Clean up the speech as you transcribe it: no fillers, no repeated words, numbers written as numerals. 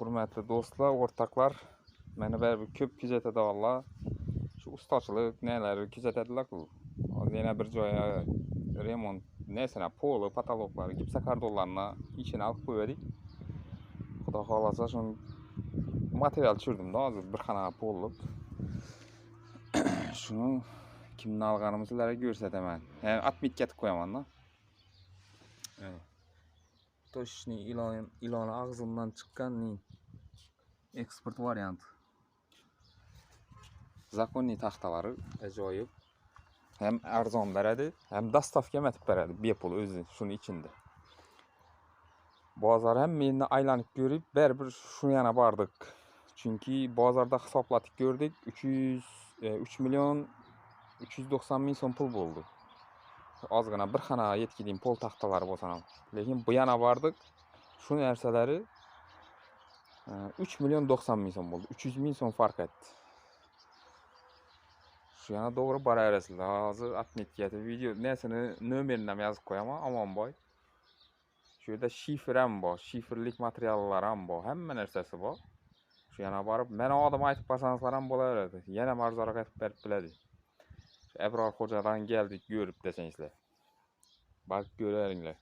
Hurmatli do'stlar, o'rtoqlar, meni baribir ko'p kuzatadiganlar, shu ustachilik nelari kuzatadilar-ku. Hozir yana bir joyga remont nesini, poli, потолок lari, gipsokardonlarni ichini olib qo'ydik. Xudo xohlasa, shuni material tushirdim-da hozir bir xona pollik. Shuni kimdan olganimizni sizlarga ko'rsataman. Ya'ni отметка etib qo'yaman-da. Точный ilon, ilon og'zimdan chiqqan eksport variant. Законный taxtalari ajoyib. Ham arzon beradi, ham доставка ham etib beradi bepul o'zi shuni ichida. Bozor ham meni aylanib ko'rib, baribir shu yana bordik. Chunki bozorda hisoblatib ko'rdik, 300 3 million 390 ming so'm pul bo'ldi. Ozgina bir xona yetkiding pol taxtalari bo'lsa ham. Lekin bu yana bordik. Shu narsalari 3 million 90 ming so'm bo'ldi. 300 ming so'm farq etdi. Shu yana to'g'ri boraverasizlar. Hozir отметка etib video nesini nomerini ham yozib qo'yaman, Omonboy. Shu yerda shifr ham bor, shifrlik materiallar ham bor, hamma narsasi bor. Shu yana borib, meni odim aytib qolsangizlar ham bo'laveradi. Yana arzonroq aytib berib biladi. Shu Abror Xo'jadan keldik ko'rib desangizlar. Borib ko'raveringlar.